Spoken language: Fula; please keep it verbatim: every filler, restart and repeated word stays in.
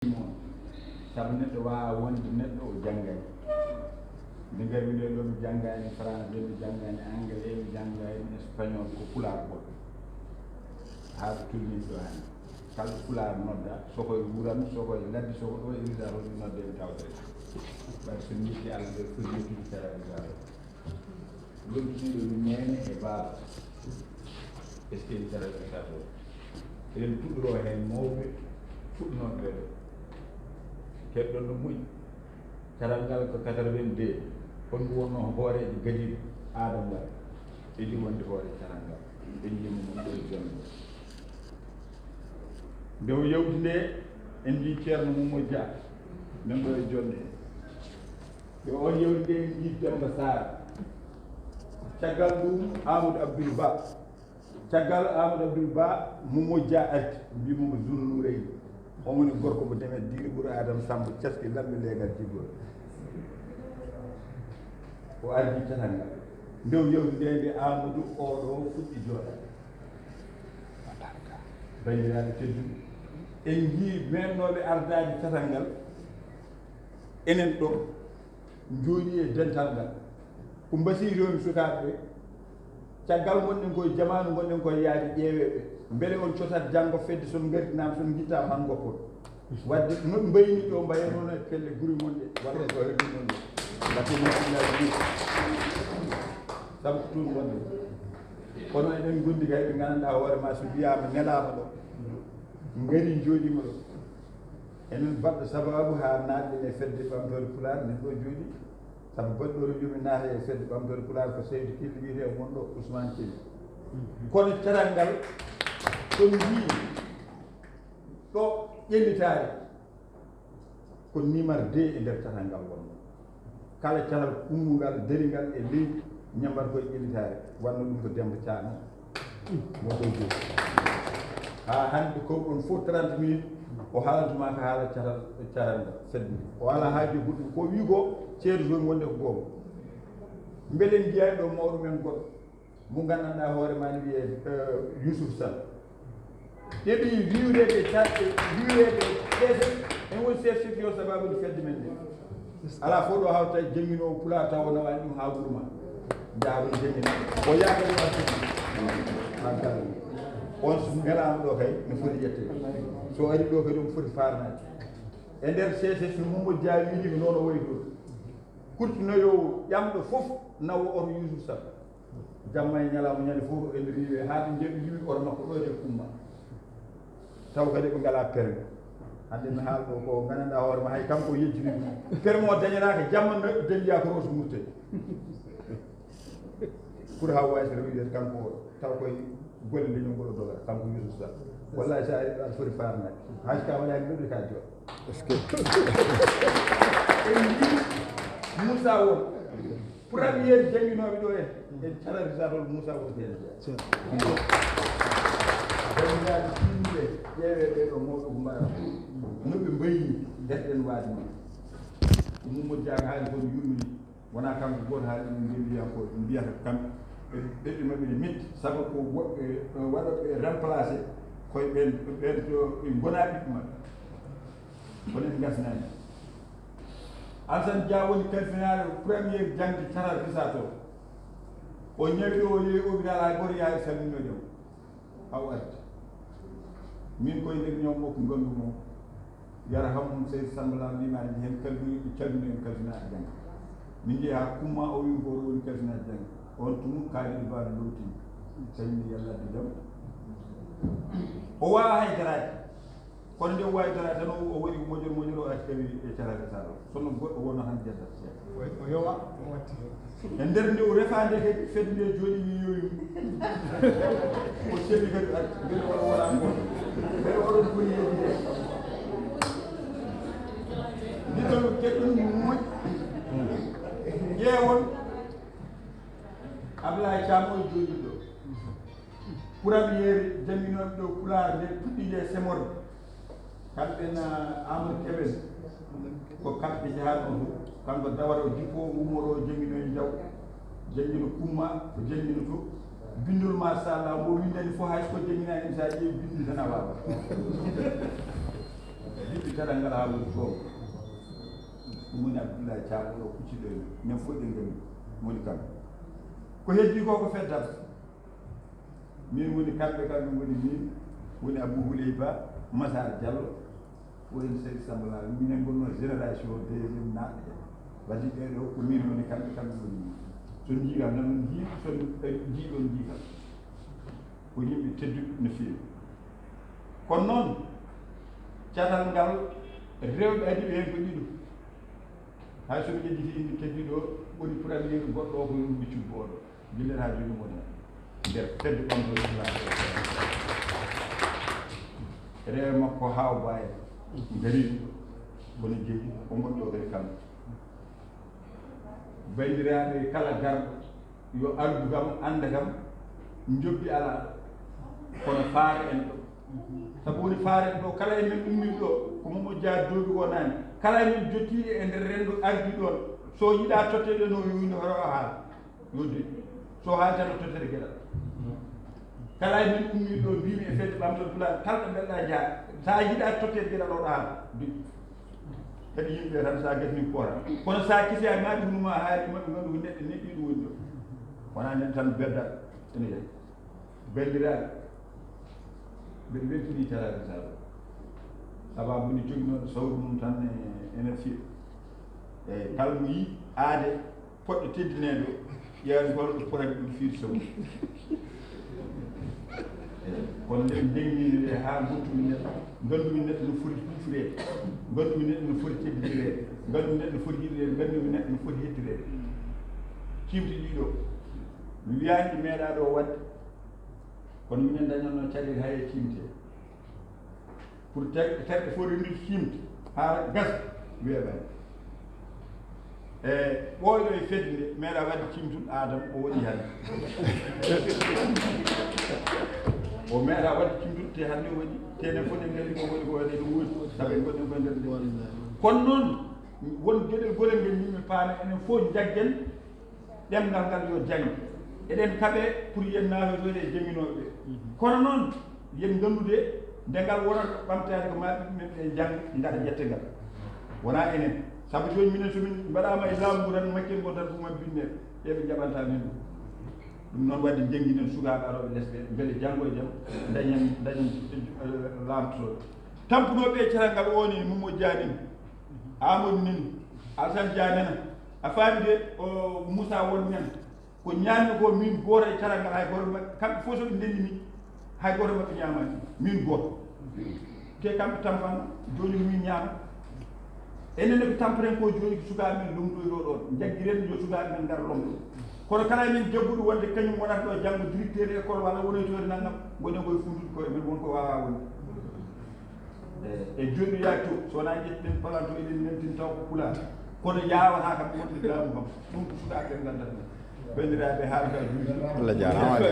Sabu neɗɗo waawaa wonde neɗɗo o janngaani. Nde ngarmi ɗo, ɗo mi janngaani français, mi janngaani anglais, mi janngaani espagnol, ko pulaar ko. Haa ko tolnii ɗo hannde. Kala pulaar nodda, so ko e wuran, so ko e ladde, so ko ɗo e risato, mi nodde mi tawtore. Wadde so mi yetti Allah nde foti yettude sera risato. Lomtiniiɗo mi neene e baaba. Est-ce que en carat risato? Eɗen puɗɗoroo heen mawɓe fuɗnooɓe ɓe. Keɗɗon no moƴƴi. Caral ngal ko quatre-vingt-deux. Honɗum wonnoo hooreejo gadiiɗo aadam ngal? Ɓe njiɗi wonde hoore caral ngal. Ɓe njiɗi mo ɗo e jonde. Nde o yawti nde, en njii Ceerno Momo Dia, men ɗo e jonde. Yo on yewtide en mbiyi Demba Sarr. Caggal ɗum, Amadou Abdoul Ba. Caggal Amadou Abdoul Ba, Momo Dia arti, mbiyi mo ko Zulu Noureyni. On woni gorko mo demet diiri ɓuri Adam Sambo caski lamɓe leegal jiggol. O ardi catal ngal. Nde o yewti nde, nde Amadou oɗo fuɗɗi jooɗaade. Banndiraaɓe tedduɓe, en njii meeɗnooɓe ardaade catal ngal, enen ɗo njooɗii e dental ngal. Ko mbasiytoo-mi sukaaɓe ɓe, caggal ngonɗen koye jamaanu, ngonɗen koye yaade ƴeewee ɓe. Mbele on cotat janngo fedde, so on ngartinaama, so on njittaama, han ngoppon. Wadde no ɓe mbayni ɗo, mbayen noon e pelle gure mon ɗe, walla e golle mon ɗe. Mbaɗten heen hakkillaaji ɗi. Sabu ko toon ngonɗen. Kono eɗen ngondi kay ɓe nganndanɗaa hoore ma, so wiyaama nelaama ɗo, ngari njooɗiima ɗo. Enen baɗɗo sabaabu haa naatɗen e fedde ɓamtoore Pulaar, nen ɗo jooɗii. Sabu baɗɗo yo mi naata e fedde ɓamtoore Pulaar ko Seydi Kelly wiyetee wonɗo Ousmane Kelly. Kono catal ngal, so mi njii ɗo ƴellitaare, ko numéro deux e nder catal ngal wonnoo. Kala catal kummungal, daringal e leydi, ñambat koye ƴellitaare. Wanno ɗum ko Demba Thiam mo ɗo jooɗi. Haa hannde ko ɗon fof trente minutes, o haalantuma ko haala catal, catal ngal fedde. O alaa haaju e goɗɗum. Ko wi ko, ceedo jooni wonde ko goonga. Mbele en njiyaani ɗo mawɗo men goɗɗo mo nganndanɗaa hoore ma ne wiyee, eh, Youssouf Sall. Heɓi wiwreede car-, wiwreede peese, en woni chef section sababude fedde men nde. Alaa fof ɗo hawta jannginoowo Pulaar taw o nawaani ɗum haa wuro ma. Njaha ɗum janngina. O yaaka ɗum arsude. Haa galle. On so nelaama ɗo kay, no foti ƴetteede. So ari ɗo kadi, omo foti faarnaade. E nder C C S, no Momo Dia wiiri ko noon o wayi ɗo. Kurtinoyoowo ƴamɗo fof nawa oto Youssouf Sall. Jamma e ñalawma, ñande fof ene riiwe, haa ɓe njeeɓi yimɓe oto makko ɗo e kumma. Taw kadi ɓe ngalaa permis. Hannde mi haala ɗo ko nganndanɗaa hoore ma, hay kanko yejjini ɗum. Permis o dañanaaka, jamma no dañiyaa ko Rosso Mauritanie. Pour haa waawi so rewide kanko o, taw koye golle leñol ngol o doga, kanko Youssouf Sall. Wallahi, so ari ɗo, aɗa foti faarnaade. Hay so ka waɗaani ɗo, ɗo ka jooɗo. Est-ce que en njii Moussa Won. Premier jannginooɓe ɗo en, en carat risatol Moussa Won Seydi Dia. Banndiraaɓe, yimɓe, ƴeewee ɓee ɗo mawɓe ko mbaɗa. No ɓe mbayni, ngarɗen waade noon. Ko Mamadou Diaga haali kon yurmini. Wonaa kanko gooto haali ɗum, nde mbiyankooɓe, mbiyata kamɓe, ɓe, ɓerɗe maɓɓe ne metti. Sabu ko woɓɓe, eh, waɗooɓe remplacé koye ɓeen, ɓeen to ɓe ngonaa ɓiɓɓe maɓɓe. Kono en ngasnaani. Alassane Dia woni kalfinaare premier jangde caral risaato. O ñawi ɗo, o yehi hôpital, hay gooto yaha e salminoyde mo. Aw arti. Min koye nder ñaw makko nganndu mo. Yara Hammum Seydi Samba Lam wimaani heen kalbi, ɓe calmini en kalfinaare jannde. Min njehi haa Kumma, o wi ko oɗo woni kalfinaare jannde. On tuma kaaliɗo baaɗo lowtini. Tawi mi yalla addi jam. O waawa hay daraade. Kono nde o waawi daraade tan, o, o waɗi ko moƴƴo, moƴƴo, o arti tawi e caraade sara. Kono goɗɗo wonno tan jeddat. O, o yowa, o watti heen. E nder nde o refaande kadi, fedde nde jooɗi wi yowi. O selli kadi arti. Mbeɗa waɗa wala ko. Mbeɗa waɗa ko yeeji de. Ndi ɗo keɗɗum moƴƴi. Ƴeewon. Ablaye Thiam o jooɗi ɗo. Premier jannginooɓe ɗo Pulaar nde puɗɗi nde semorde. Kamɓe na Amadou Kébé, ko kamɓe njahaano ɗo. Kanko Dawara o jippo, o ummo ɗo, o janngino e Jaw. Janngino Kumma, o janngino to. Binndol, machallah, mo winndani fof, hay so ko jannginaani, so a ƴeewi binndi tan a waawa. Jiɗɗo caɗal ngal haa woni toon. Ɗum woni Abdoulaye Thiam, o kucciɗo en. Men fof ɗen ngandi woni kam. Ko heddi ko, ko feddata. Min woni kamɓe, kamɓe ngoni min, woni Abou Houley Ba, Massar Diallo, woni Seydi Samba Laal. Minen ngonnoo génération deuxième naaɓe. Wadde ɓee ɗo ko min woni kamɓe, kamɓe ngoni min. So njii kam, nan on njii, so, eh, njii ɗon njii kam. Ko yimɓe tedduɓe no feewi. Kono noon, caɗal ngal, rewɓe adi ɓe heen ko ɗiɗo. Hay so mi ƴejjiti inde keddiiɗo o, ɓuri premier goɗɗo o ko yumɓe cubbo oɗo. Gillen haa jooni woni heen. Nder fedde ɓamto Islam. Rewe makko Haaw Baye. Ngari kono jeyi, o moƴƴo kadi kam. Banndiraaɓe, kala garɗo yo ardu kam, annda kam, njobbi alaa ɗo. Kono faare en ɗo. Sabu woni faare en ɗo, kala e men ummiiɗo ɗo, ko Momo Dia Doobi wonaani. Kala e men jottiiɗo e nder renndo ardi ɗoon, so yiɗaa totteede no wiino hoto o haal. Yo de. So haali tan o tottere geɗal. Kala e men ummiiɗo ɗo, mbiimi e fedde ɓamtol Pulaar, kala ɗo mbeɗa jaa, so a yiɗaa totteede geɗal, oɗo haal. De. Kadi yimɓe tan, so a gasni koora. Kono so a kisi a maaɗi hunu ma haali maɓɓe, ngandu ko neɗɗo neɗɗiiɗo woni ɗo. Wonaa neɗɗo tan bedda ene yahi. Banndiraaɓe, mbeɗa weltini Thierno Sall. Sababu nde joginooɗo sawru mum tan e, ene fiya. E kala mo yii aade poɗɗo teddineede o, ƴeewan ngol ɗo potani ɗum fiir sow. E, kono nde min ndenngini nde haa ngottumi neɗɗo, nganndumi neɗɗo no foti huufireede, nganndumi neɗɗo no foti tedditireede, nganndumi neɗɗo no foti yiɗireede, nganndumi neɗɗo no foti hettireede. Ciimti ɗiɗo, mi wiyaani ɗi meeɗaa ɗo waɗde, kono minen dañatno caɗeele hay e ciimte. Pour ter-, terɗe fof renndi ciimte haa gasa, weeɓani. E ɓooyɗo e fedde nde, meeɗa waɗde ciimtol Aadama, o waɗi hannde. O meeɗa waɗde ciimtol, te hannde o waɗi, te enen fof en ngari ko waɗi ko waɗi ɗum woni, sabu en ngoɗɗen koye nder nde. Kono noon, won geɗel golel ngel min mi paami, enen fof njaggen, ɗemngal ngal yo jaŋ. Eɗen kaɓe pour yen naawetoyde e jannginooɓe ɓe. Kono noon, yen nganndude nde ngal wonata ɓamtaade ko maa ɓiɓɓe men ɓe njannga, ngaɗa ƴette ngal. Wonaa enen. Sabu jooni minen so min mbaɗaama e laamu ngu tan, maccel ngol tan ko ma binne, ɓe ɓe njaɓanta min ɗum. Ɗum noon waɗde njannginen sukaaɓe arooɓe les ɓe, mbele janngo e jam, dañen, dañen, eh, laamtotooɓe. Tampunooɓe e catal ngal o ne, Momo Dia en, Amadou en, Alassane Dia en, a faami de, o Moussa Won en, ko ñaami ko min gooto e catal ngal, hay gooto maɓɓe, kamɓe fof so ɓe ndenni mi, hay gooto maɓɓe ñaamaani, min gooto. Te kamɓe tampano, jooni ko min ñaama. Enen ne ko tampaten ko jooni ko sukaaɓe men lomtoytoo ɗoon, njaggiren yo sukaaɓe men ngar lomto. Kono kala e men jagguɗo wonde kañum wonata ɗo janngo directeur école walla wonoytoyde nanngam, ngonen koye fundude koye men won ko waawaa wonde. E, e jooni yaa to, so wonaa ƴetten palanto eɗen nantin taw ko pulaar. Kono yaawataa kam wonde laamu kam. Ɗum ko sukaaɓe ɓe nganndat men. Banndiraaɓe, haalka juuti. Allah jaaraama.